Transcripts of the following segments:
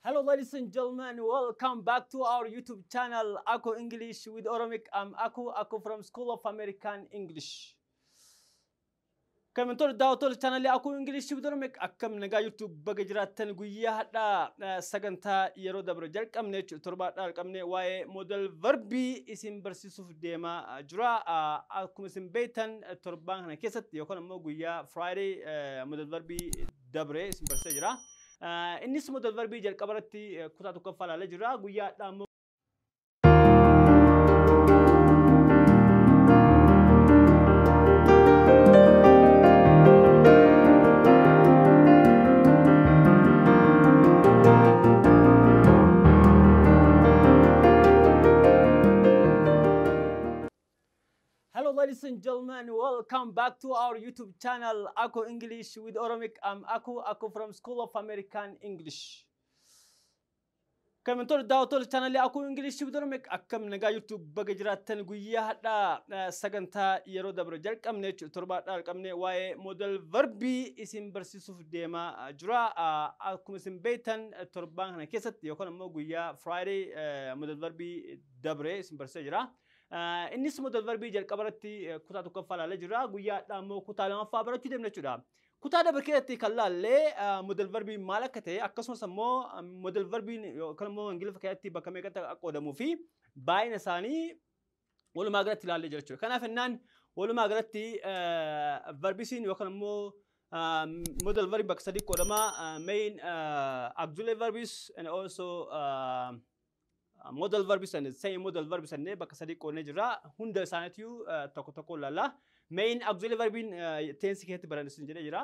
Hello ladies and gentlemen, welcome back to our YouTube channel Aku English with Oromic. I'm Aku from School of American English. Kabajamtoota daawwattoota chaanalii Aku English with Oromic akkam nagaa jirtu baga jiraattan guyyaa har'aa sagantaa yeroo dabre jalqabne jechuudha torbaadhaa jalqabne waa'ee modal verbii isin barsiisuuf deemaa jira. Akkuma isin beektan torbaan kana keessatti yookaan immoo guyyaa Friday modal verbii dabre isin barsiisaa jira. Innis modal verbii jalqaba irratti kutaa tokkoffaa ilaalee jira. Guyyaa har'aa immoo Hello ladies and gentlemen, welcome back to our YouTube channel Aku English with Oromic. I'm Aku from School of American English. Kabajamtoota daawwattoota chaanalii Aku English with Oromic akkam nagaa jirtu baga jiraattan guyyaa har'aa sagantaa yeroo dabre jalqabne jechuudha torbaadhaa jalqabne waa'ee modal verbii isin barsiisuuf deemaa jira. Akkuma isin beektan torbaan kana keessatti yookaan immoo guyyaa Friday modal verbii dabre isin barsiisaa jira. Innis modal verbii jalqaba irratti kutaa tokkoffaa ilaalee jira. Guyyaa har'aa immoo kutaa lamaffaa barachuu deemna jechuudha. Kutaa dabre keessatti kan laallee modal verbii maal akka ta'e akkasumas immoo modal verbiin yookaan immoo Ingiliffa keessatti bakka meeqatti akka qoodamuu fi baay'ina isaanii walumaa galatti ilaallee jira jechuudha. Kanaaf jennaan walumaa galatti verbisiin yookaan immoo modal verbii bakka sadii qoodama. Main auxiliary verbs and also modal verbs and semi modal verbs and bakka sadii qoodnee jira. Hunda isaaniitu tokko tokko ilaalla. Main auxiliary verbiin tense keessatti baran isin jedhee jira.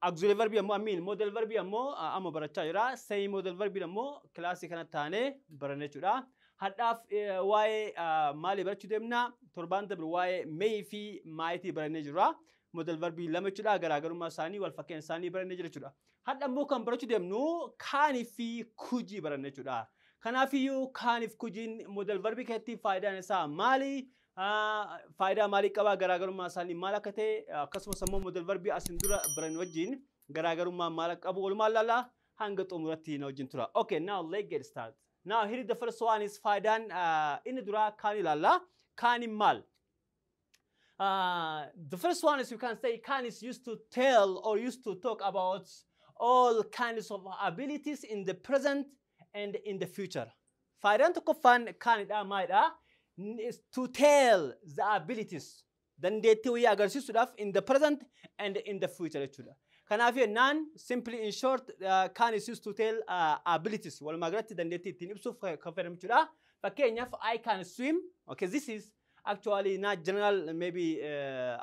Auxiliary verbii ammoo amiin modal verbii ammoo amma barachaa jira. Semi modal verbiin ammoo kilaasii kana taanee baranne jechuudha. Har'aaf waa'ee maalii barachuu deemna? Torbaan dabre waa'ee may fi might barannee jira. Modal verbii lama jechuudha. Garaagarummaa isaanii wal fakkeenya isaanii barannee jira jechuudha. Har'a ammoo kan barachuu deemnu can fi could baranne jechuudha. Kanaafiyyuu can fi couldiin modal verbii keessatti faayidaan isaa maali? Faayidaa maalii qabaa? Garaagarummaa isaanii maal akka ta'e akkasumas immoo modal verbii asin dura baran wajjin garaagarummaa maal akka qabu walumaa ilaallaa hanga xumuratti na wajjin tura. Okay, now let's get started. Now here the first one is faayidaan inni duraa can ilaalla. Caniin maal? The first one is you can say can is used to tell or used to talk about all kinds of abilities in the present and in the future. Faayidaan tokkoffaan canidha maalidha? Is to tell the abilities. Dandeettii wayii agarsiisuudhaaf in the present and in the future jechuudha. Kanaaf jennaan simply in short can is used to tell abilities. Walumaa galatti dandeettii ittiin ibsuuf kan fayyadamu jechuudha. Fakkeenyaaf I can swim. Okay, this is actually not general maybe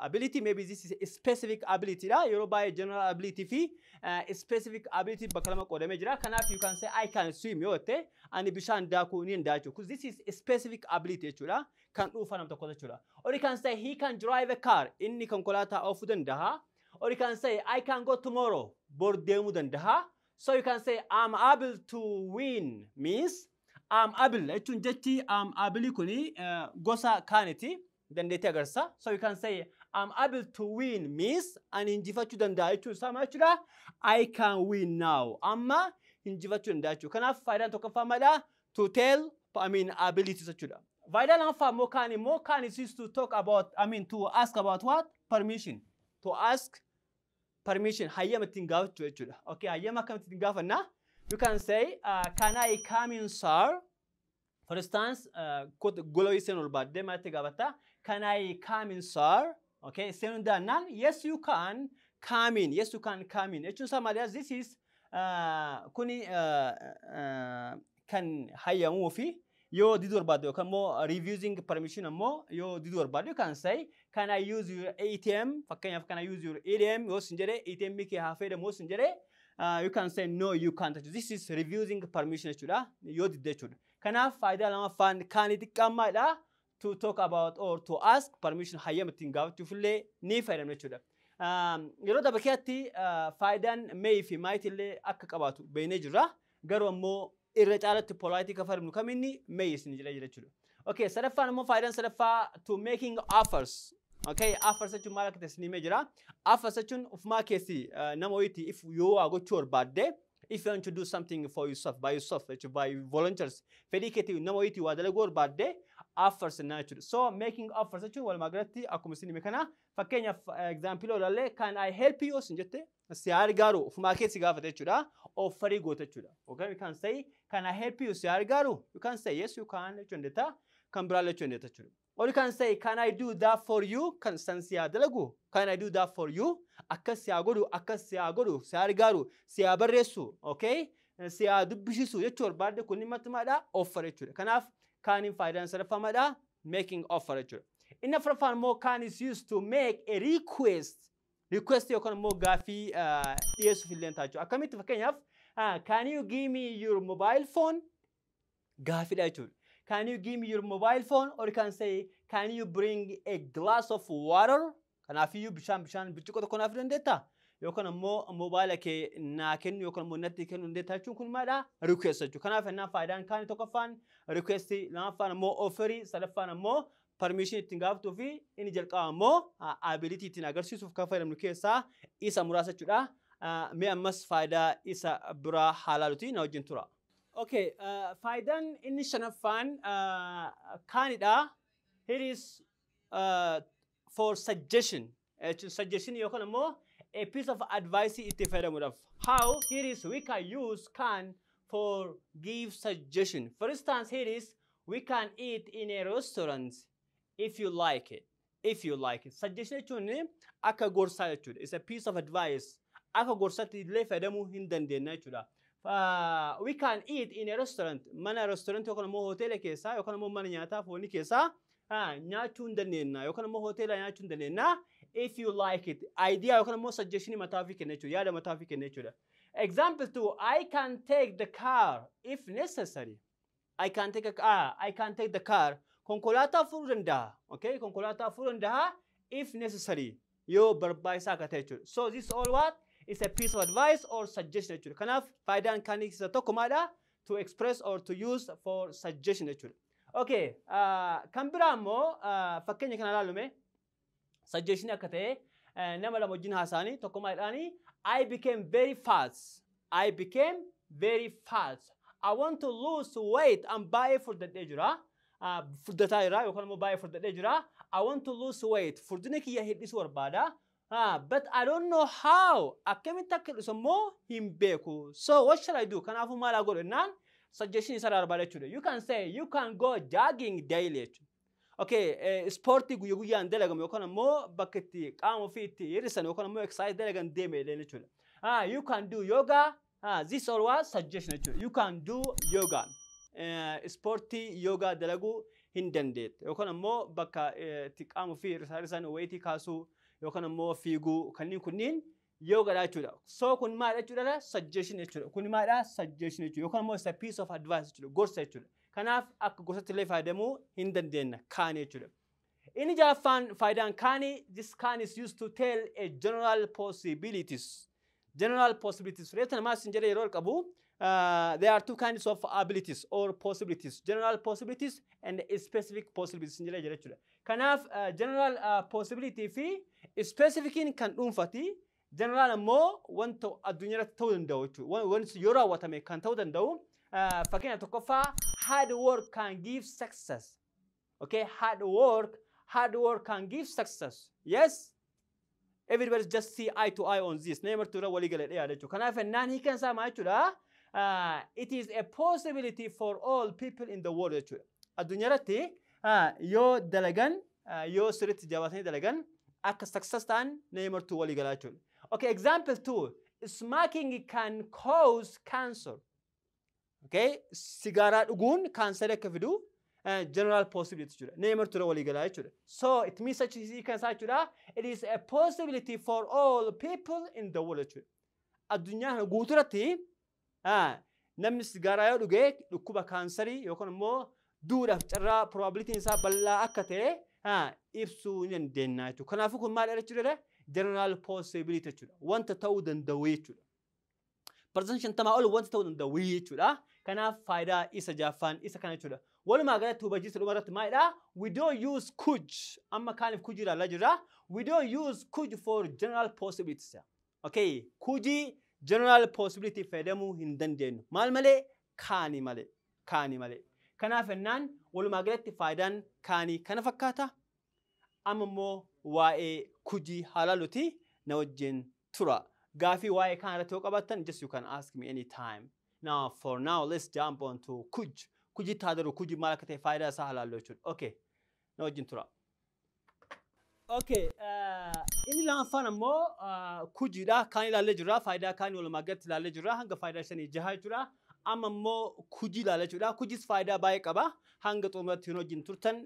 ability, maybe this is a specific ability dha. Yeroo baay'ee general ability fi specific ability bakka lama qoodamee jira. Kanaaf you can say I can swim yoo jette ani bishaan daakuu ni danda'a jechuudha. Because this is a specific ability jechuudha. Kan dhuunfaa nam tokko jechuudha. Or you can say he can drive a car. Inni konkolaataa oofuu danda'a. Or you can say I can go tomorrow. Bor deemuu danda'a. So you can say I'm able to win means I'm able jechuun jechi I'm able kuni gosa caniti dandeettii agarsiisa. So you can say I'm able to win means ani injifachuu danda'a jechuun isaa maal jechuudha? I can win now. Amma injifachuu danda'a jechuudha. Kanaaf faayidaan tokkoffaa maalidha? To tell I mean abilities jechuudha. Faayidaan lammaffaa immoo can immoo can is used to talk about I mean to ask about what? Permission. To ask permission. Hayyama ittiin gaafachuu jechuudha. Okay, hayyama akkamitti ittiin gaafannaa? You can say, can I come in, sir? For instance, gola seenuu barbaadde maaltti gaafatta? Can I come in, sir? Okay, seenuu danda'annaan, yes you can come in. Yes you can come in. Jechuun isaa maali? This is kuni kan hayyamuu fi yoo diduu barbaadde yookaan immoo refusing permission ammoo yoo diduu barbaadde you can say can I use your ATM? Fakkeenyaaf can I use your ATM? Yoo sin jedhe ATM kee haa fayyadamu yoo sin jedhe you can say no you can't. This is refusing permission jechuudha. Yoo didde jechuudha. Kanaaf faayidaa lamaffaan canii xiqqaan maalidha? To talk about or to ask permission hayyama ittiin gaafachuuf illee ni fayyadamna jechuudha. Yeroo darbe keessatti faayidaan may fi might illee akka qabaatu beeknee jirra. Garuu ammoo irra caalatti polite kan fayyadamnu kaminni may isin jedhee jira jechuudha. Okay, sadaffaan immoo faayidaan sadaffaa to making offers. Okay, offers jechuun maal akka ta'e isin himee jira. Offers jechuun ofumaa keessi nama wayiitti if yoo waa gochuu barbaadde If you want to do something for yourself, by yourself, by volunteers, fedhii keetii nama wayiitii waa dalaguu barbaadde offers jennaan jechuudha. So making offers jechuun walumaa galatti akkuma isin hime kana, fakkeenyaaf example ilaalle, "Can I help you?" sin jette, si gargaaru ofumaa kee si gaafate jechuudha. Offerii goota jechuudha. Okay, you can say, "Can I help you?" Si gargaaru. You can say, "Yes, you can" jechuu dandeetta. Kan biraallee jechuu dandeetta jechuudha. Or you can say, "Can I do that for you?" Kan san si haa dalagu. "Can I do that for you?" Akkas si haa godhu, akkas si haa godhu, si haa gargaaru, si haa barreessu, okay? Si haa dubbisiisu jechuu barbaadde, kun matumaadha offer jechuudha. Kanaaf caniin faayidaan sadaffamaadha making offer jechuudha. Inni afuraffaan immoo can is used to make a request. Request yookaan immoo gaaffii dhiyeessuuf illee ta'a jechuudha. Akkamitti? Fakkeenyaaf, "Can you give me your mobile phone?" Gaaffiidha jechuudha. "Can you give me your mobile phone?" Or you can say, "Can you bring a glass of water?" Kanaafiyyuu bishaan birciqoo tokko naaf dandeettaa? Yookaan immoo moobaayila kee naa kennu yookaan immoo natti kennuu dandeettaa jechuun kun maalidha? Request jechuudha. Kanaaf ennaan faayidaan canii tokkoffaan request, lammaffaan immoo offerii, sadaffaan immoo permission ittiin gaafatuu fi inni jalqaba immoo ability ittiin agarsiisuuf kan fayyadamnu keessaa isa muraasa jechuudha. Mee ammas faayidaa isa biraa haa ilaaluti, na wajjin tura. Okay, faayidaan inni shanaffaan canidha. Here is for suggestion. Suggestion yookaan immoo a piece of advice itti fayyadamuudhaaf. How? Here is we can use can for give suggestion. For instance, here is, "We can eat in a restaurant if you like it." If you like it. Suggestion jechuun akka gorsaa jechuudha. It's a piece of advice. Akka gorsaatti illee fayyadamuu hin dandeenya jechuudha. We can eat in a restaurant. Mana restaurant yookaan immoo hoteela keessaa yookaan immoo mana nyaataa foonii keessaa nyaachuu hin dandeenya yookaan immoo hoteela nyaachuu hin dandeenya. If you like it. Idea yookaan immoo suggestion mataa ofii kenna jechuudha. Yaada mataa ofii kenna jechuudha. Example two, "I can take the car if necessary." I can take a car. I can take the car. Konkolaataa fuudhuu danda'a. Okay, konkolaataa fuudhuu danda'a if necessary. Yoo barbaachisaa akka ta'e jechuudha. So this all what? It's a piece of advice or suggestion jechuudha. Kanaaf faayidaan canii isa tokko maalidha? To express or to use for suggestion jechuudha. Okay, kan biraa immoo fakkeenya kana ilaalume, suggestion akka ta'e, nama lama wajjin haasa'anii, tokko maalidhaani? "I became very fat. I became very fat. I want to lose weight." An baay'ee furdadhee jira. Furdataa jira yookaan immoo baay'ee furdadhee jira. "I want to lose weight." Furdina kiyya hir'isuu barbaada. But I don't know how. Akkamitti akka hir'isu immoo hin beeku. So what shall I do? Kanaafuu maal haa godhu jennaan suggestion isaa barbaada jechuudha. You can say, "You can go jogging daily" jechuudha. Okay, ispoortii guyyaa guyyaan dalagamu yookaan immoo bakka itti qaama ofii itti hir'isan yookaan immoo exercise dalagan deeme jechuudha. You can do yoga. This all was suggestion jechuudha. You can do yoga. Ispoortii yogaa dalaguu hin dandeette yookaan immoo bakka itti qaama ofii hir'isan, weightii kaasuu yookaan immoo fiiguu, kanneen kunniin yogadha jechuudha. So kun maal jechuudha? Suggestion jechuudha. Kun maalidha? Suggestion jechuudha. Yookaan immoo it's a piece of advice jechuudha. Gorsa jechuudha. Kanaaf akka gorsatti illee fayyadamuu hin dandeenya canii jechuudha. Inni ja'affaan faayidaan canii, this can is used to tell a general possibilities. General possibilities. Reeta namaa isin jedhee yeroo qabu, there are two kinds of abilities or possibilities. General possibilities and specific possibilities jedhee jira jechuudha. Kanaaf general possibility fi specificiin kan dhuunfati. General ammoo wanta addunyaa irratti ta'uu danda'u jechuudha. Wanti yoo raawwatame kan ta'uu danda'u. Fakkeenya tokkoffaa, "Hard work can give success." Okay, hard work can give success. Yes. Everybody just see eye to eye on this. Nama martuu irra walii galee dhiyaata jechuudha. Kanaaf ennaan hiikan isaa maal jechuudha? It is a possibility for all people in the world jechuudha. Addunyaa irratti yoo dalagan, yoo sirriitti jabaatanii dalagan, akka success ta'an nama martuu walii galaa jechuudha. Okay, example two, "Smoking can cause cancer." Okay, sigaaraa dhuguun kaansarii akka fidu general possibility jechuudha. Nama martuu irra walii galaa jechuudha. So it means such hiikan isaa jechuudha. It is a possibility for all people in the world jechuudha. Addunyaa kana guuturatti namni sigaaraa yoo dhuge dhukkuba kaansarii yookaan immoo duudhaaf carraa probabilityn isaa bal'aa akka ta'e ibsuu ni dandeenya jechuudha. Kanaafuu kun maal jechuudha? General possibility jechuudha. Wanta ta'uu danda'u jechuudha. 50% ol wanta ta'uu danda'u jechuudha. Kanaaf faayidaa isa ja'affaan isa kana jechuudha. Walumaa galatti hubachiisa dhuma irratti maalidha? We don't use could. Amma caniif could ilaalaa jirra. We don't use could for general possibilities. Okay, couldii General possibility fayyadamuu hin dandeenyu. Maal malee? Canii malee. Canii malee. Kanaaf jennaan walumaa galatti faayidaan canii kana fakkaata. Amma immoo waa'ee couldii haa ilaalluti na wajjin tura. Gaafii waa'ee kana irratti yoo qabaattan, just you can ask me anytime. Now, for now, let's jump on to could. Coulditti haa darbu, couldii maal akka ta'e faayidaa isaa haa ilaallu jechuudha. Okay. Na wajjin tura. Okay, inni lammaffaan ammoo couldiidha. Kaan ilaallee jirra. Faayidaa kaan walumaa galatti ilaallee jirra. Hanga faayidaa shanii jaha jechuudha. Amma immoo couldii ilaalla jechuudha. Couldiis faayidaa baay'ee qaba. Hanga xumuratti hin wajjin turtan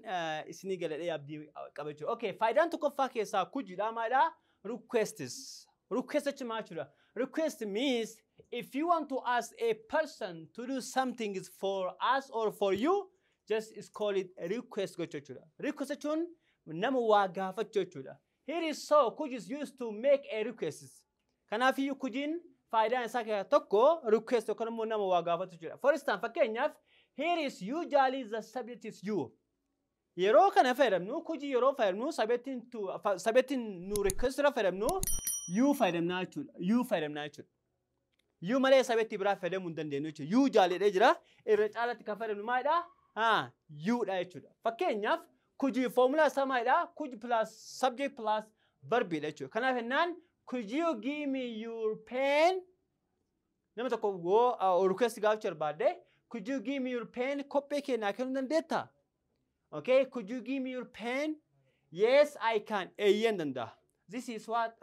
isinii galadhee abdii qaba jechuudha. Okay, faayidaan tokkoffaa keessaa couldiidha. Maalidha? Requests. Request jechuun maal jechuudha? Request means if you want to ask a person to do something is for us or for you, just is call it request gochuu jechuudha. Request jechuun nama waa gaafachuu jechuudha. Here is so could is used to make a request. Kanaafiyyuu couldiin faayidaan isaa keessaa tokko request yookaan immoo nama waa gaafachuu jechuudha. For instance, fakkeenyaaf, here is usually the subject is you. Yeroo kana fayyadamnu, couldii yeroo fayyadamnu, subjectiin nu request irra fayyadamnu you fayyadamnaa jechuudha. You fayyadamnaa jechuudha. You malee subjectii biraa fayyadamuu hin dandeenyu jechuudha. You jaaledhee jira. Irra caalatti kan fayyadamnu maalidha? Haa, youdha jechuudha. Fakkeenyaaf, couldii formula isaa maalidha? Could plus subject plus verbiidha jechuudha. Kanaaf jennaan, "Could you give me your pen?" Nama tokko yoo request gaafachuu barbaadde, "Could you give me your pen?" Kophee kee naa kennuu dandeettaa? Okay, "Could you give me your pen?" "Yes, I can." Eeyyeen danda'a. This is what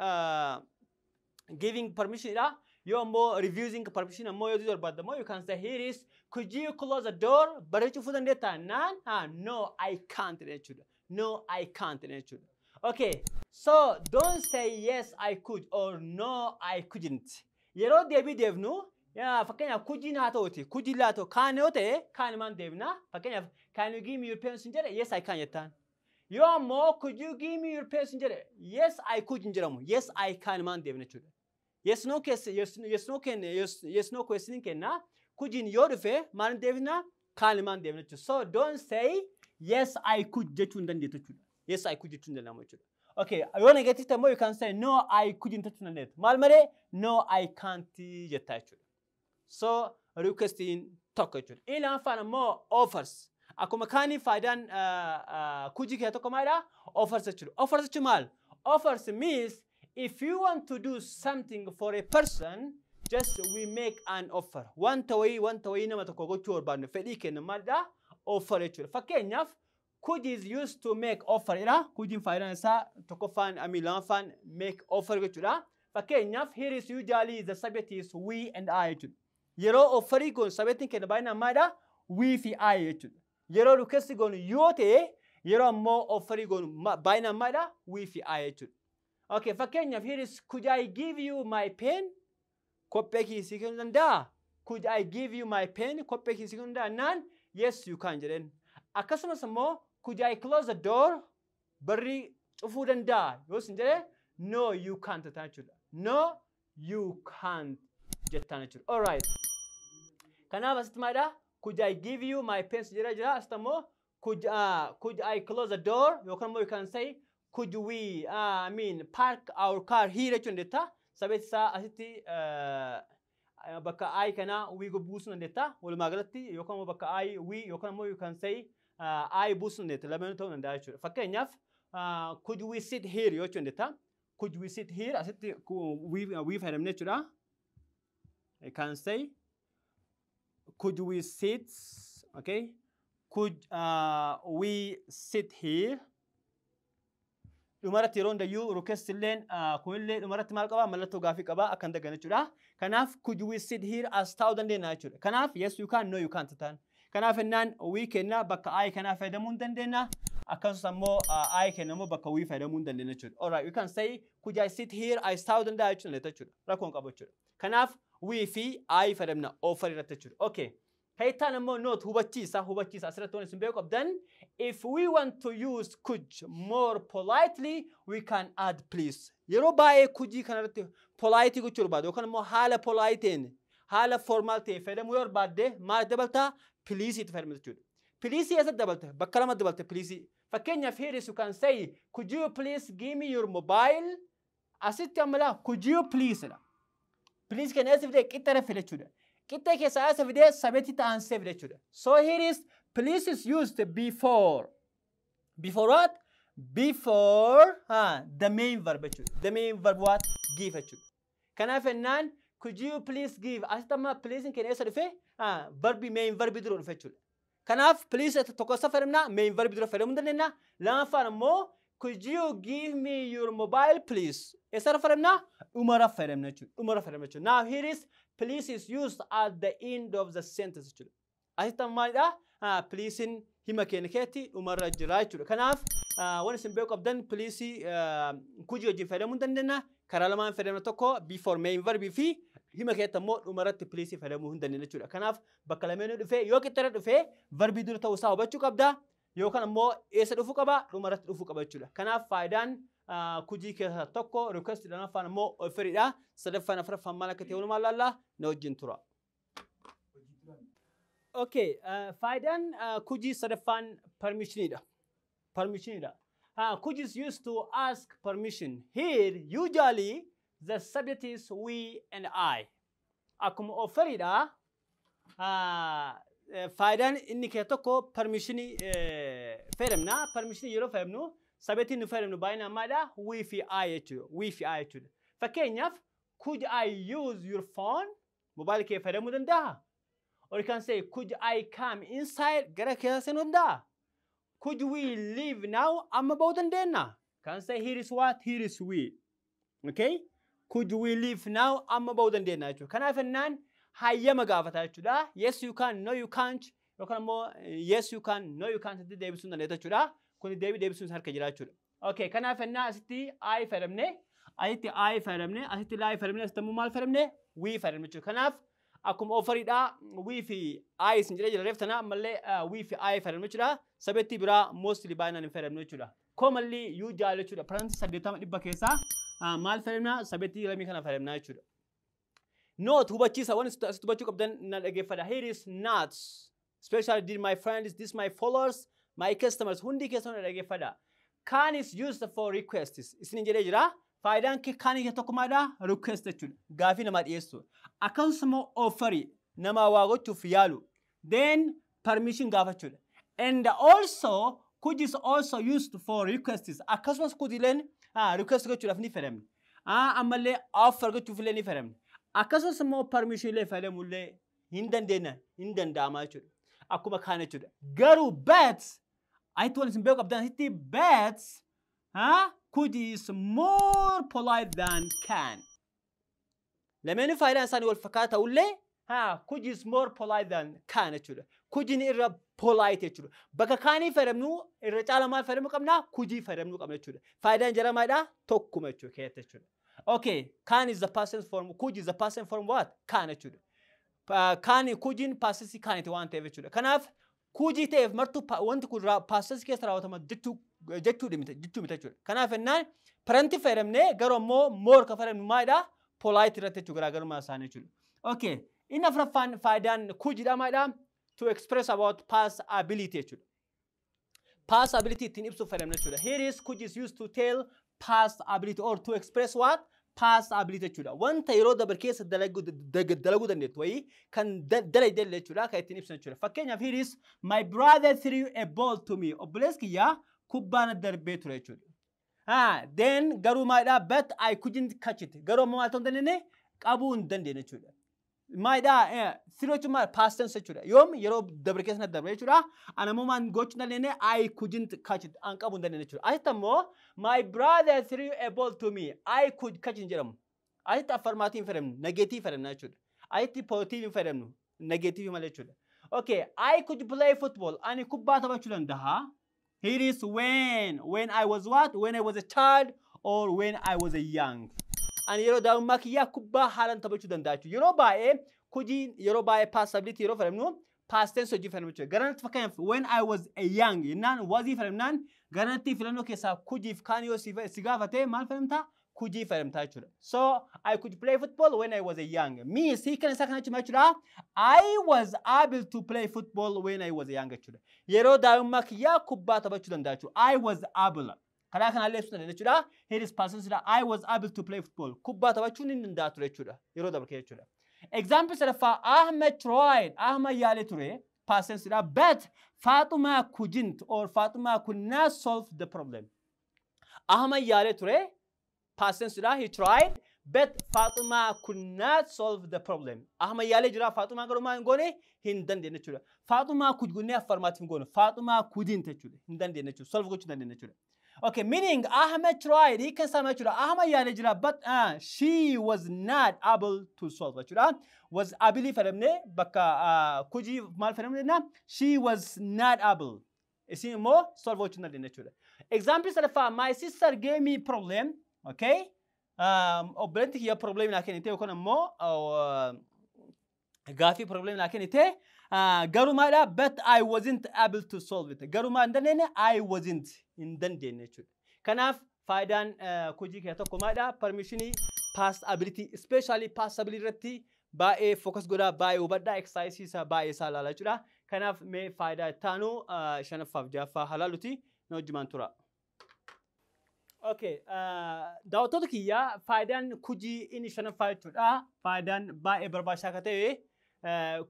giving permission dha. Yoo ammoo refusing permission ammoo yoo barbaadde ammoo, you can say, here is, "Could you close the door?" Barree cufuu dandeettaa? Naan ah, "No, I can't" jechuudha. "No, I can't" jechuudha. Okay, so don't say "Yes, I could" or "No, I couldn't." Yeroo deebii deebnu, yaa fakkeenyaaf couldiin haa ta'uti, couldiin haa ta'u, kaan yoo ta'e kaan maan deebina. Fakkeenyaaf, "Can you give me your pen?" sun jedhe, "Yes, I can" jettaan. Yoo ammoo "Could you give me your pen?" sun jedhe, "Yes, I could" hin jedhamu. "Yes, I can" maan deebina jechuudha. Yes no keessa yes, yes no kenne, yes, yes no question kenna. Couldiin yoo dhufe maal deebina? Kaan maan deebina jechuudha. So don't say "Yes, I could" jechuu hin dandeettu jechuudha. "Yes, I could" jechuu hin danda'amu jechuudha. Okay, yoo negative ta'e immoo you can say "No, I couldn't" jechuu hin dandeettu. Maal malee? "No, I can't" jettaa jechuudha. So requestiin tokko jechuudha. Inni lammaffaan ammoo offers. Akkuma kaanii faayidaan couldii keessaa tokko maalidha? Offers jechuudha. Offers jechuun maal? Offers means if you want to do something for a person, just we make an offer. Wanta wayii nama tokko gochuu barbaadnu fedhii kenna maalidha? Offer jechuudha. Fakkeenyaaf, could is used to make offer jedha. Couldiin faayidaan isaa tokkoffaan amii lammaffaan make offer jechuudha. Fakkeenyaaf, here is usually the subject is we and I jechuudha. Yeroo offerii goonu subjectiin kenna baay'inaan maalidha? We fi I jechuudha. Yeroo request goonu yoo ta'e, yeroo ammoo offerii goonu baay'inaan maalidha? We fi I jechuudha. Okay, fakkeenyaaf, here is, "Could I give you my pen?" Kophee kiisii kennuu danda'a? "Could I give you my pen?" Kophee kiisii kennuu danda'a? Naan, "Yes, you can" jedheen. Akkasumas immoo, "Could I close the door?" Barrii cufuu danda'a? Yoo isin jedhe, "No, you can't" jettaan jechuudha. "No, you can't" jettaan jechuudha. Alright. Kanaaf asitti maalidha? "Could I give you my pen?" jedha jira. Asitti ammoo could I close the door?" Yookaan immoo you can say, "Could we I mean, park our car here?" jechuun dandeetta. Sabeeti isaa asitti bakka I kana we buusuu dandeetta. Walumaa galatti yookaan immoo bakka I we yookaan immoo you can say I buusuu dandeetta. Lameenuu ta'uu danda'a jechuudha. Fakkeenyaaf, "Could we sit here?" yoo jechuu dandeetta. "Could we sit here?" Asitti we fayyadamne jechuudha. I can say, "Could we sit?" Okay, "Could we sit here?" Dhumarratti yeroo hundayyuu request illeen kunillee dhumarratti maal qaba? Mallattoo gaafii qaba akka hin daganne jechuudha. Kanaaf, "Could we sit here?" As taa'uu dandeenya jechuudha. Kanaaf, "Yes, you can." "No, you can't" ta'an. Kanaaf ennaan we kenna bakka I kanaa fayyadamuu hin dandeenya. Akkasumas ammoo I kenna immoo bakka we fayyadamuu hin dandeenya jechuudha. Alright, we can say, "Could I sit here?" As taa'uu danda'a jechuudha. Rakkoon qabu jechuudha. Kanaaf we fi I fayyadamna offer irratti jechuudha. Okay. Kayitaan immoo note, hubachiisa asirratti waan isin beeku qabdan, if we want to use could more politely, we can add please. Yeroo baay'ee couldii kanarratti polite gochuu barbaadu yookaan immoo haala polite, haala formal ta'e fayyadamuu yoo barbaadde, maal dabaltaa? Please itti fayyadamta jechuudha. Please eessatti dabalta? Bakka lama dabalta please. Fakkeenyaaf, here is you can say, "Could you please give me your mobile?" Asitti amma laa, "Could you please" dha. Please kan eessa fidee qixxeera fide jechuudha. Qixxee keessaa eessa fidee subjectii ta'ansee fide jechuudha. So here is please is used before. Before what? Before the main verb jechuudha. The main verb what? Give jechuudha. Kanaaf jennaan could you please give? Asitti amma please kan eessa dhufe? Verbi main verbi dura dhufe jechuudha. Kanaaf please tokkoffaa fayyadamna main verbi dura fayyadamuu dandeenya. Lammaffaan immoo could you give me your mobile please? Eessarra fayyadamna? Dhumarra fayyadamna jechuudha. Dhumarra fayyadamna jechuudha. Now here is please is used at the end of the sentence jechuudha. Asitti amma maalidha? Pleasein hima keenya keessatti dhumarra jira jechuudha. Kanaaf waan isin beekuu qabdan please could wajjin fayyadamuu dandeenya. Karaa lamaan fayyadamna tokko before main verb fi hima keessatti immoo dhumarratti please fayyadamuu hin dandeenya jechuudha. Kanaaf bakka lameenuu dhufee yoo qixxeera dhufee verbii dura ta'uu isaa hubachuu qabda. Yookaan immoo eessa dhufuu qaba? Dhumarratti dhufuu qaba jechuudha. Kanaaf faayidaan couldii keessaa tokko request lammaffaan immoo offeriidha. Sadaffaan afuraffaan maal akka ta'e walumaa ilaallaa na wajjin tura. Okay, faayidaan couldii sadaffaan permissioniidha. Permissioniidha. Could is used to ask permission. Here, usually, the subject is we and I. Akkuma offeriidha. Faayidaan inni kee tokko permissionii fayyadamna. Permissionii yeroo fayyadamnu subjectiin nu fayyadamnu baay'inaan maalidha? We fi I jechuudha. We fi I jechuudha. Fakkeenyaaf, could I use your phone? Mobaayilii kee fayyadamuu danda'a? Or you can say, could I come inside? Gara keessa seenuu danda'a? Could we leave now? Amma ba'uu dandeenya? Can say here is what? Here is we. Okay? Could we leave now? Amma ba'uu dandeenya jechuudha. Kanaaf jennaan hayyama gaafata jechuudha. Yes you can, no you can't. Yookaan immoo yes you can, no you can't itti deebisuu dandeetta jechuudha. Kun deebii deebisuun harka jira jechuudha. Okay, kanaaf jennaan asitti I fayyadamne, asitti I fayyadamne, asitti I fayyadamne, asitti immoo maal fayyadamne? We fayyadamne jechuudha. Kanaaf akkuma offeriidha we fi I isin jedhee jira reef tana ammallee we fi I fayyadamne jechuudha. Subjectii biraa mostly baay'inaan hin fayyadamnu jechuudha. Commonly you jaal jechuudha. Percentii 80 100 keessaa maal fayyadamna? Subjectii lamii kana fayyadamna jechuudha. Note hubachiisa waan asitti hubachuu qabdan na dhaggeeffadha. Here is not. Especially did my friends, this my followers, my customers hundi keessan na dhaggeeffadha. Can is used for requests. Isin jedhee jira. Faayidaan can tokko maalidha? Request jechuudha. Gaafii namaa dhiyeessu. Akkasuma offerii namaa waa gochuuf yaalu. Then permission gaafachuudha. And also could is also used for requests. Akkasumas could request gochuudhaaf ni fayyadamna. Ammallee offer gochuuf illee ni fayyadamna. Akkasumas immoo permission illee fayyadamuu hin dandeenya hin danda'ama jechuudha. Akkuma kaan jechuudha. Garuu but asitti waan isin beeku qabdan asitti but could is more polite than can. Lameenuu faayidaan isaanii wal fakkaataa ta'ullee could is more polite than can jechuudha. Couldiin irra polite jechuudha. Bakka canii fayyadamnu irra caala maal fayyadamuu qabna? Couldii fayyadamuu qabna jechuudha. Faayidaan jara maalidha? Tokkuma jechuudha keessatti jechuudha. Okay, can is the past tense form, could is the past tense form what? Can jechuudha. Can couldiin past tense caniti waan ta'eef jechuudha. Kanaaf couldii ta'eef martuu wanti kun past tense keessa raawwatama jechuu jechuu miti jechuudha. Kanaaf jennaan presentii fayyadamnee garuu ammoo more kan fayyadamnu maalidha? Polite irratti jechuudha garaagarummaa isaanii jechuudha. Okay, inni afuraffaan faayidaan couldiidha maalidha? To express about past ability jechuudha. Past ability ittiin ibsuuf fayyadamna jechuudha. Here is could is used to tell past ability or to express what? Past ability jechuudha. Wanta yeroo dabre keessa dalaguu dandeettu wayii kan dalagde jechuudha kan ittiin ibsan jechuudha. Fakkeenyaaf here is my brother threw a ball to me. Obboleessi kiyyaa kubbaa na darbee ture jechuudha. Then garuu maalidha? But I couldn't catch it. Garuu ammoo maal ta'uu hin dandeenye? Qabuu hin dandeenye jechuudha. Maalidha? Threw jechuun maal? Past tense jechuudha. Yoom yeroo dabre keessa na darbe jechuudha. Ana ammoo maal gochuu hin dandeenye? I couldn't catch it. An qabuu hin dandeenye jechuudha. Asitti ammoo my brother threw a ball to me. I could catch it hin jedhamu. Asitti affirmative hin fayyadamnu. Negative fayyadamna jechuudha. Asitti positive hin fayyadamnu. Negative malee jechuudha. Okay, I could play football. Ani kubbaa taphachuu danda'a. Here is when. When I was what? When I was a child or when I was a young. Ani yeroo daa'imummaa kiyyaa kubbaa haalaan taphachuu danda'a jechuudha. Yeroo baay'ee couldii yeroo baay'ee past ability yeroo fayyadamnu past tense hojii fayyadamu jechuudha. Garanatti fakkeenyaaf when I was a young jennaan wasii fayyadamnaan garanatti filannoo keessaa couldiif kaan yoo si gaafate maal fayyadamtaa? Couldii fayyadamtaa jechuudha. So I could play football when I was a young. Means hiikan isaa kana jechuudha jechuudha. I was able to play football when I was a young jechuudha. Yeroo daa'imummaa kiyyaa kubbaa taphachuu danda'a jechuudha. I was able. Karaa kanaallee ibsuu dandeenya jechuudha. Here is past tense. I was able to play football. Kubbaa taphachuun hin danda'a ture jechuudha. Yeroo dabre jechuudha. Example sadaffaa, Ahmed tried. Ahmed yaalee ture. Past tense dha. But Fatuma couldn't or Fatuma could not solve the problem. Ahmed yaalee ture. Past tense dha. He tried. But Fatuma could not solve the problem. Ahmed yaalee jira. Fatuma garuu maal hin goone? Hin dandeenye jechuudha. Fatuma could goonee affirmative hin goone. Fatuma couldn't jechuudha. Hin dandeenye jechuudha. Solve gochuu hin dandeenye jechuudha. Okay, meaning Ahmed tried. Hiikan isaa maal jechuudha? Ahmed yaalee jira, but she was not able to solve jechuudha. Was able fayyadamnee bakka couldii maal fayyadamne jenna? She was not able. Isin immoo solve gochuu hin dandeenye jechuudha. Example sadaffaa, my sister gave me problem. Okay? Obboleetti kiyya problem naa kennite yookaan immoo gaafii problem naa kennite, garuu maalidha? But I wasn't able to solve it. Garuu maal hin dandeenye? I wasn't, hin dandeenye jechuudha. Kanaaf faayidaan couldii kee tokko maalidha? Permissionii past ability, especially past ability irratti baay'ee focus godhaa, baay'ee hubadhaa, exercise isaa baay'ee isaa ilaalaa jechuudha. Kanaaf mee faayidaa itti aanu shanaffaaf ja'affaa halaaluti na wajjumaan tura. Okay, daawwattoota kiyyaa, faayidaan couldii inni shanaffaa jechuudha. Faayidaan baay'ee barbaachisaa akka ta'e,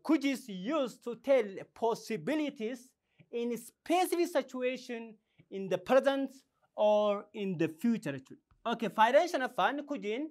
could is used to tell possibilities in specific situation in the present or in the future jechuudha. Okay, faayidaan shanaffaan couldiin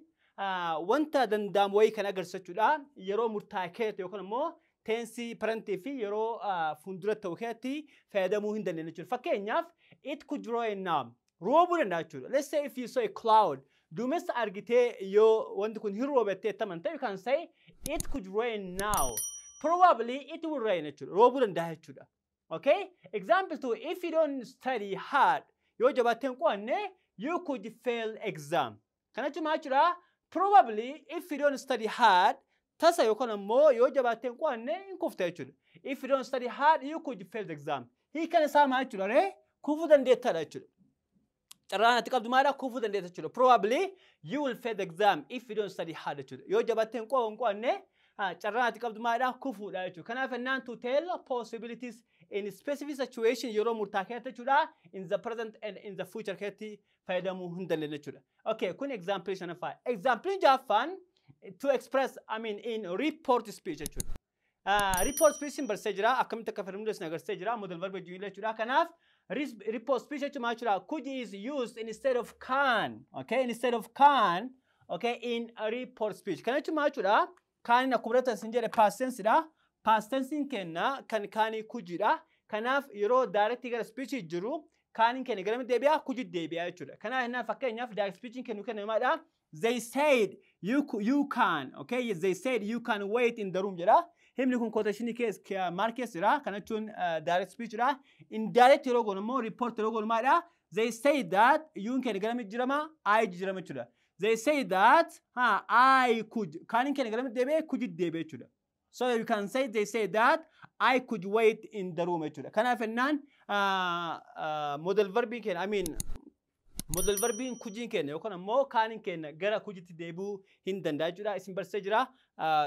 wanta danda'amu wayii kan agarsiisu jechuudha. Yeroo murtaa'e keessatti yookaan immoo tense presentii fi yeroo fuuldura ta'u keessatti fayyadamuu hin dandeenye jechuudha. Fakkeenyaaf, it could rain now. Roobuu danda'a jechuudha. Let's say if you saw a cloud, duumessa argitee yoo wanti kun hin roobettee amante, you can say it could rain now. Probably it will rain jechuudha. Roobuu danda'a jechuudha. Okay? Example two, if you don't study hard, yoo jabaattee hin qo'anne, you could fail exam. Kana jechuun maal jechuudha? Probably if you don't study hard, tasa yookaan ammoo yoo jabaattee hin qo'anne hin kufta jechuudha. If you don't study hard, you could fail the exam. Hiikan isaa maal jechuudha ree? Kufuu dandeettaadha jechuudha. Carraan ati qabdu maalidha? Kufuu dandeetta jechuudha. Probably you will fail the exam if you don't study hard jechuudha. Yoo jabaattee hin qo'anne carraan ati qabdu maalidha? Kufuudha jechuudha. Kanaaf ennaan to tell possibilities in specific situation yeroo murtaa'e keessatti jechuudha. In the present and in the future keessatti fayyadamuu hin dandeenye jechuudha. Okay, kun example shanaffaa. Example ja'affaan, to express, I mean, in report speech jechuudha. Report speech hin barsiisee jira. Akkamitti akka fayyadamnu isin agarsiisee jira. Modal verb wajjin jechuudha. Kanaaf report speech jechuun maal jechuudha? Could is used instead of can. Okay, instead of can. Okay, in a report speech. Kana jechuun maal jechuudha? Caniin akkuma irratti isin jedhe past tense dha. Past tense kenna kan canii couldiidha. Kanaaf yeroo direct gara speech jiru caniin keenya gara deebi'a? Couldi deebi'a jechuudha. Kanaaf innaan fakkeenyaaf direct speech kennu kenna maalidha? They said you can, okay? They said you can wait in the room jedha. Himni kun quotation keessa maal keessa jira? Kana jechuun direct speech dha. Indirect yeroo goonu immoo, report yeroo goonu maalidha? They say that you'n keenya gara jijjiirama? I jijjiirama jechuudha. They say that I could, caniin keenya gara deebi'ee? Could deebi'e jechuudha. So you can say they say that I could wait in the room jechuudha. Kanaaf ennaan modal verbii keenya, I mean, modal verbiin couldiin keenya yookaan ammoo caniin keenya gara coulditti deebi'uu hin danda'a jechuudha. Isin barsiisee jira.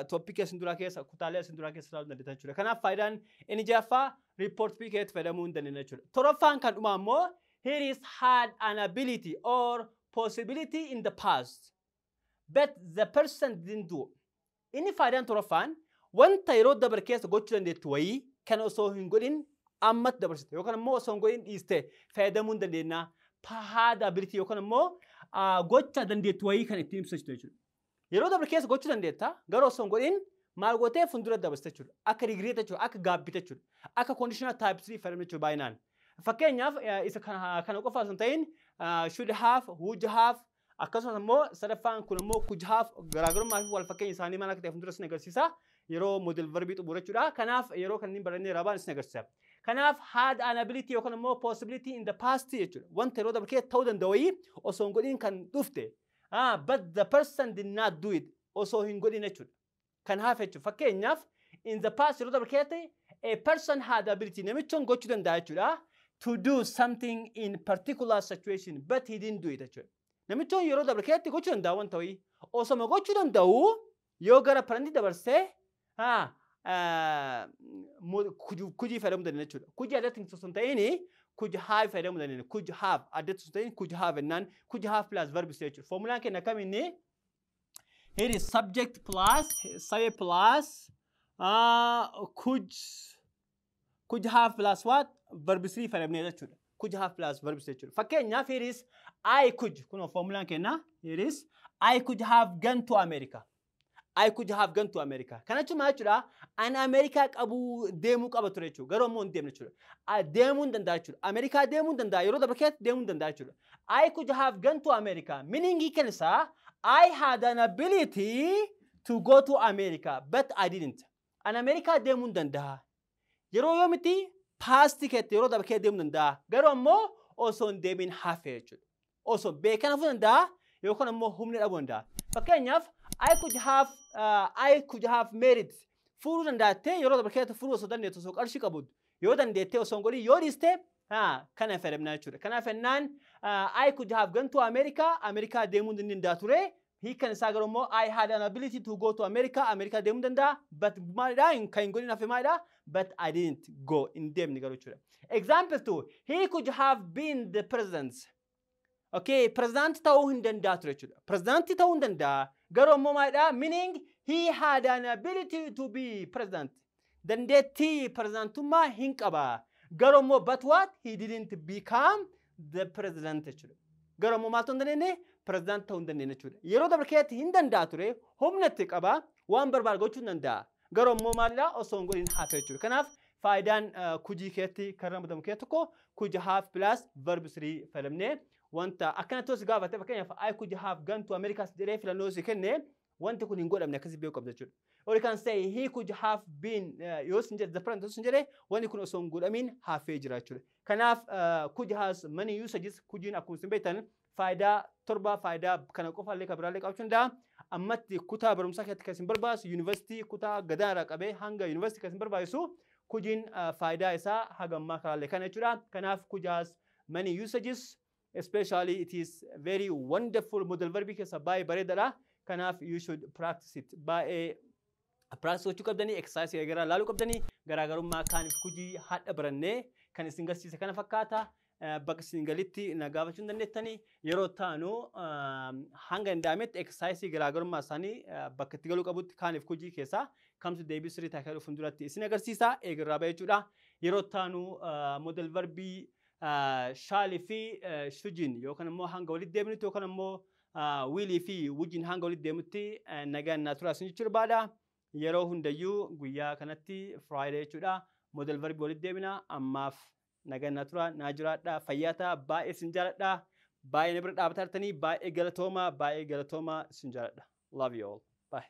Topicii isin duraa keessa, kutaalee isin duraa keessa ilaaluu dandeetta jechuudha. Kanaaf faayidaan inni ja'affaa report speech keessatti fayyadamuu hin dandeenya jechuudha. Torbaffaan kan dhumaa ammoo, here is had an ability or possibility in the past, but the person didn't do. Inni faayidaan torbaffaan wanta yeroo dabre keessa gochuu dandeettu wayii kan osoo hin godhin ammatti dabarsite yookaan immoo osoo hin godhin dhiiste fayyadamuu hin dandeenya. Had ability yookaan immoo gocha dandeettu wayii kan ittiin ibsitu jechuudha. Yeroo dabre keessa gochuu dandeetta, garuu osoo hin godhin maal gootee fuuldura dabarsite jechuudha. Akka regret jechuudha, akka gaabbite jechuudha. Akka conditional type 3 fayyadamne jechuudha baay'inaan. Fakkeenyaaf isa kana qofa osoo hin ta'in should have, would have, akkasumas immoo sadaffaan kun immoo could have, garaagarummaa fi wal fakkeenya isaanii maal akka ta'e fuuldura isin agarsiisa. Yeroo modal verbii xumuru jechuudha. Kanaaf yeroo kanneen barannee rabaan isin agarsiisa. Kanaaf had an ability yookaan immoo possibility in the past jechuudha. Wanta yeroo dabre keessa ta'uu danda'u wayii osoo hin godhin kan dhufte. But the person did not do it, osoo hin godhin jechuudha. Kan hafe jechuudha. Fakkeenyaaf in the past, yeroo dabre keessatti, a person had ability, namichi gochuu danda'a jechuudha, to do something in particular situation, but he didn't do it jechuudha. Namichi yeroo dabre keessatti gochuu danda'a wanta wayii. Osoma gochuu danda'u yoo gara presentii dabarsee couldii fayyadamuu dandeenya jechuudha. Couldii addatti osoo hin ta'in Could have fayyadamuu dandeenya. Could have addatti sun ta'in could have jennaan could have plus verb jechuudha. Formulaan keenya akkamiin? Here is subject plus subject plus could have plus what? Verb 3 fayyadamnee jechuudha. Could have plus verb 3 jechuudha. Fakkeenyaaf, here is I could, kunoo formulaan keenya, here is I could have gone to America. I could have gone to America. Kana jechuun maal jechuudha? Ani Ameerikaa qabu deemuu qaba ture jechuudha. Garuu ammoo hin deemne jechuudha. Deemuu hin danda'a jechuudha. Ameerikaa deemuu hin danda'a. Yeroo dabre keessatti deemuu hin danda'a jechuudha. I could have gone to America. Meaning kan isaa I had an ability to go to America, but I didn't. Ani Ameerikaa deemuu hin danda'a. Yeroo yoomitti? Past keetti, yeroo dabre keessa deemuu danda'a. Garuu ammoo osoo hin deemin hafe jechuudha. Osoo beekan hafuu danda'a yookaan ammoo humna dhabuu danda'a. Fakkeenyaaf, I could have married, fuudhuu danda'attee yeroo dabre keessa fuudhuu osoo dandeettu, osoo qarshii qabdu yoo dandeettee osoo hin godhin yoo dhiiste, kana fayyadamnaa jechuudha. Kanaaf jennaan I could have gone to America, Amerikaa deemuu ni danda'a ture. Hiikan isaa garuu immoo I had an ability to go to America, Amerikaa deemuu danda'a. But maalidha kan hin godhin hafe maalidha? But I didn't go, hin deemne garuu jechuudha. Example 2, he could have been the president. Okay, president ta'uu hin danda'a ture jechuudha. President ta'uu hin danda'a. Garuu immoo maalidha? Meaning he had an ability to be president. Dandeettii pirezidaantummaa hin qaba. Garuu immoo but what? He didn't become the president jechuudha. Garuu immoo maaltu hin dandeenye? Pirezidaantii ta'uu hin dandeenye jechuudha. Yeroo dabre keessatti hin danda'a ture, humna itti qaba, waan barbaadu gochuu hin danda'a. Garuu immoo maalidha? Osoo hin godhin hafe jechuudha. Kanaaf faayidaan could keessatti kan ramadamu keessaa tokko could have plus verb 3 fayyadamnee wanta akkanatti os gaafate. Fakkeenyaaf, I could have gone to America jedhee filannoo si kenne, wanti kun hin godhamne akkasii beekuu qabda jechuudha. Or you can say he could have been yoo sin jedhe the president yoo sin jedhe, wanti kun osoo hin godhamin hafee jira jechuudha. Kanaaf could has many usages. Couldiin akkuma isin beektan faayidaa torba, faayidaa kana qofa illee kan biraallee qabaachuu danda'a. Ammatti kutaa barumsaa keessatti kan isin barbaachisu, yuunivarsiitii kutaa gadaarraa qabee hanga yuunivarsiitii kan isin barbaachisu, couldiin faayidaa isaa haga ammaa karaalee kana jechuudha. Kanaaf could has many usages, especially it is very wonderful modal verb keessa baay'ee bareedaadha. Kanaaf you should practice it. Baay'ee practice gochuu qabdanii, exercise garaagaraa laaluu qabdanii. Garaagarummaa caniif could hadha barannee kan isin garsiise kana fakkaata. Bakka isin galitti na gaafachuu hin dandeettanii. Yeroo taanu hanga danda'ametti exercise garaagarummaa isaanii bakka itti galuu qabutti caniif could keessaa kamtu deebii sirrii ta'e kan fuulduratti isin agarsiisa eegarraa bahe jechuudha. Yeroo taanu modal verbii shall fi shouldiin yookaan immoo hanga walitti deebinutti yookaan immoo will fi wouldiin hanga walitti deemutti nagaan naa turaa isin jechuu barbaada. Yeroo hundayyuu guyyaa kanatti Friday jechuudha. Modal verbii walitti deebina. Ammaaf nagaan naa turaa, naa jiraadha, fayyaa ta'a, baay'ee isin jaaladha. Baay'ee na bira dhaabbataa jirtanii, baay'ee galatooma, baay'ee galatooma, isin jaaladha. Love you all. Bye.